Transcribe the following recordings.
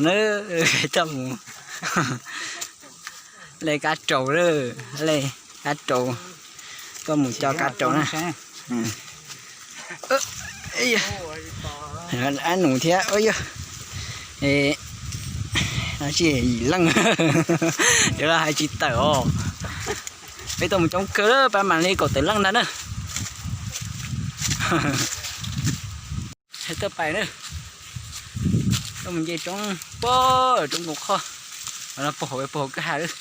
Na, tuaj mus le kab raus lawm, le kab raus, tuaj mus coj kab raus na. Ab nus thiab, yog no tsis yim leej, cov hais tsis tawm os. Peb tuaj mus coob kawg, pab mam li kaum tawm leej ntag na. Tuaj pais na, tuaj mus nce roob, pog roob Koos Qhoj, no pog hauv, pog hauv kwj ha lawm.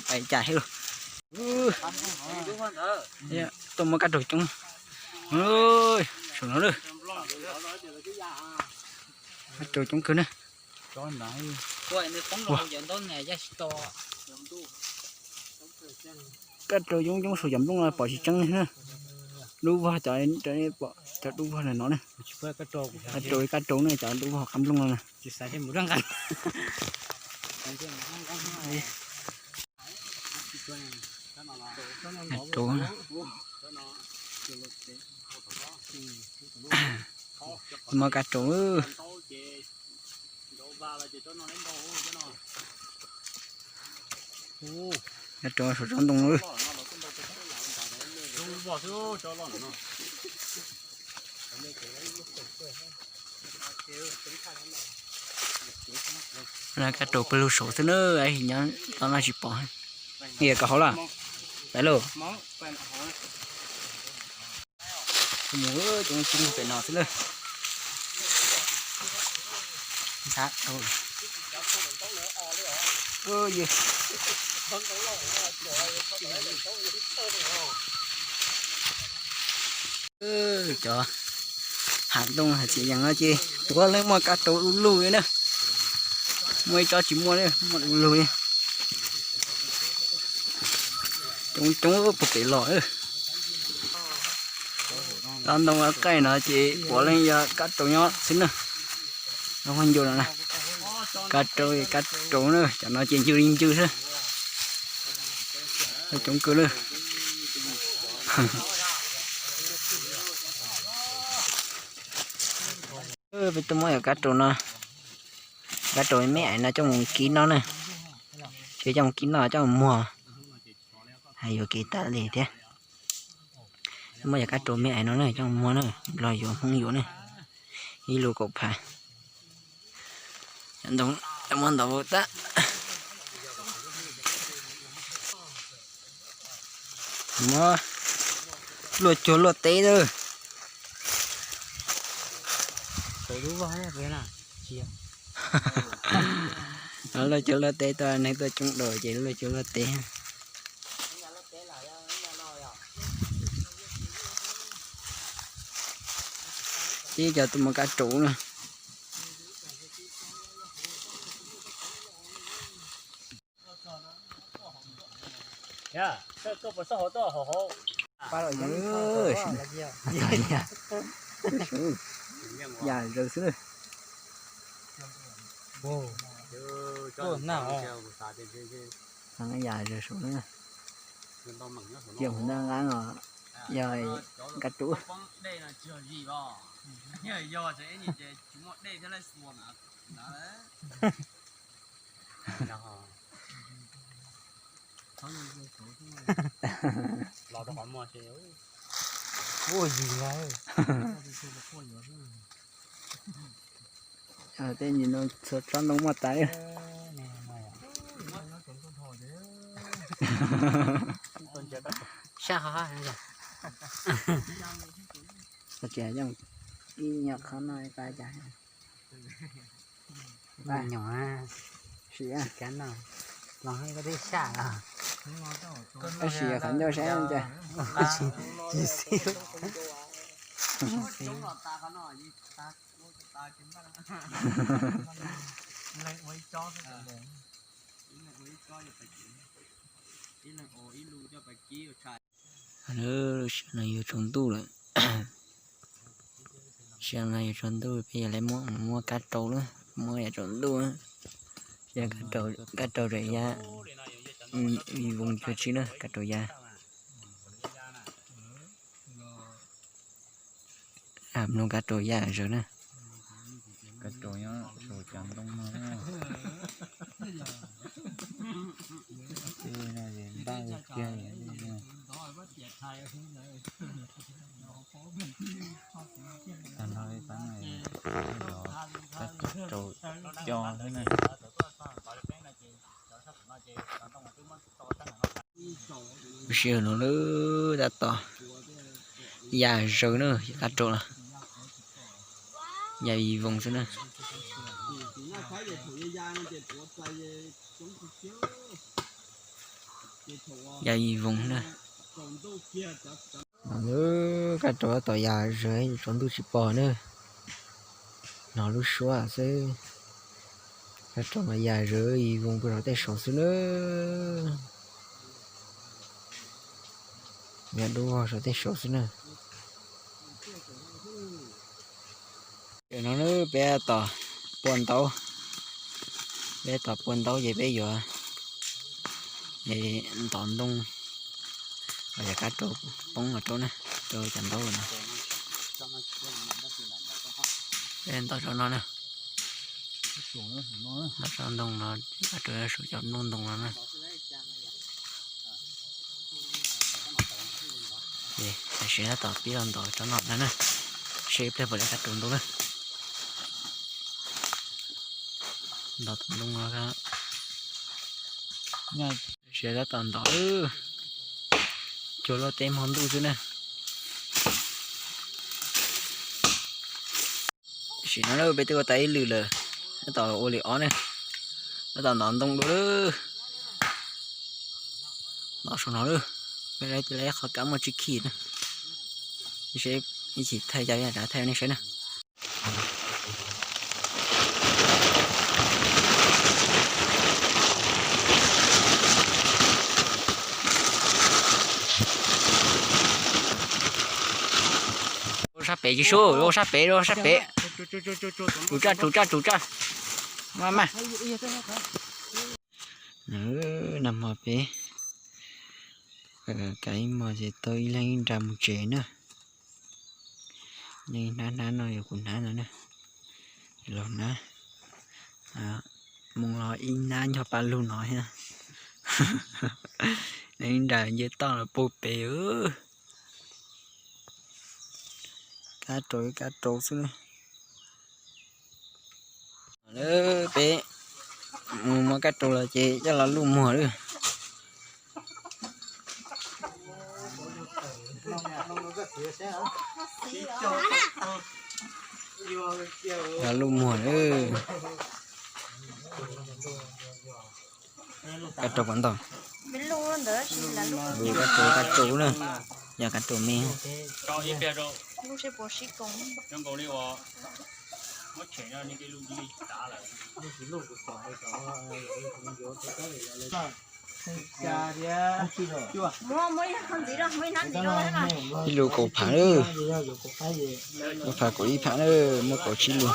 Pais cas thiab lauj. Tuaj muab kab raus coob, saum no lawm. Kab raus coob kawg na. Kab raus coob coob saum cov nplooj no pom tsis tseeb li na. Dub vog cov, cov dub vog no na. Kab raus, kab raus na, cov dub vog qab nplooj no na. Kab raus, muab kab raus. Kab raus saum tsob ntoo lawm. Kab raus pawg lug saud xwb na, nyob tod no tsis pom. Yog kom hauv los, pais lauj. Mus coob coob pem no xwb lawm. Cov hav ntoo hav txiv yees no ces tuav leej muaj kab raus du lug li na. Muaj ib tsob tsis muaj li, muaj du lug li. Coob coob puag pem los. Cov ntoo qaij no ces puav leej yog kab raus nyob xwb na. Cov huab ncua no na, kab raus, kab raus na, cov no ces ncw li ncw xwb. Coob kawg na. Peb tuaj muab yog kab raus no, kab raus me me no coj mus kib noj na. Ces coj mus kib noj coj mus muag, hais yuav kev tas li thiab. Muab yog kab raus me me no na coj mus muag na, los yuav Hmoob yuav na. Ib lus kaum phav. Ntoo muab ntov tab. Muab luaj cuag luaj teb lawm. Luaj cuag luaj teb, tuaj neeg tuaj coob dua ces luaj cuag luaj teb. Tib cov tuaj muag kab raus na. Yam zaws xwb. Yam zaws saud na. Tias mus ntaj nqab os, yog kab raus. Tej nim no txhua tsob ntoo muaj tas li. Sab qhov, ib nyuag qhov no ib qab cas. Nyuam, sim, kab no, los koj twb saj los. Tab sis qhov ncauj saib cas. Tsis xib. Sij hawm no yuav tsaus ntuj lawm. Sij hawm no yuav tsaus ntuj peb yuav lawv muab, muab kab rau na, muab yam tsaus ntuj na. Kab rau, kab rau rau yav, vim voos cuag tsi na, kab rau yav. Mloog kab raus ya zawg na. Kab raus nyob saum cov ntoo no. Tej no es npaj kiag. Tag no pab no, kab raus co xwb na. Lub sij hawm no lawm tab tom ya zawg na, kab raus los ya ib voos xwb na. Ya ib voos na. Kab raus tab tom ya zawg, tsaus ntuj tsis pom na. Hnov lub suab xwb. Kab raus mas ya zawg ib voos pw saum tej saud xwb na. Ya dub vog saum tej saud xwb na. Tam no peb tab tom pua ntaub, peb tab tom pua ntaub ces peb yuav ntov ntoo, yog kab raus poob los rau na, rau cov ntaub no. Peb ntov rau no na. Ntov rau ntoo no, kab raus saum cov nplooj ntoo no na. Tam sim tab tom pib los ntov rau no na, seb ib pliag puas tau kab raus ntau na. Ntov tus ntoo no, tam sim tab tom ntov, cuag luaj teb hmo ntuj xwb na. Tam sim no peb twb ua tau ib lwm lawm, tab tom ua li ob na, tab tom ntov ntoo dua lawm. Ntov saum no lawm, peb lawv qhov kab muaj tsib khij na. Seb ib chim thaij, rov thaij nej saib na. Ua sab pem tsis sub, ua sab pem, ua sab pem. Tsum tsaj, tsum tsaj, tsum tsaj. Maj maj. Nag hmo peb kav ib hmos ces tau ib leeg ib nra mus tsev na. Nej hnab hnab no yog kuv hnab no na. Los hnab, mus los ib hnab ncho pa lug no thiab. Leej ib nra nce toj los puag pem. Kab raus, kab raus xwb na. Peb mus muab kab raus los ces coj los luj muag lawm. Los luj muag lawm. Kab raus puas ntau? Kab raus, kab raus na, yog kab raus me. Ib lub kaum phav lawm, kaum phav kaum ib phav lawm, muaj kaum tsib lub.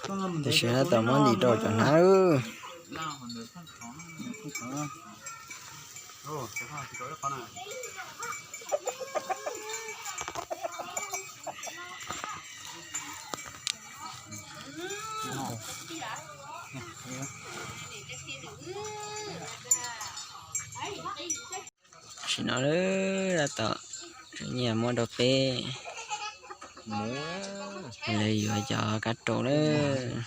Tam sim no tab tom muab ntim rau cov hnab lawm. Tam sim no tab tom nyiaj muab rau peb, lawv yuav cov kab raus lawm.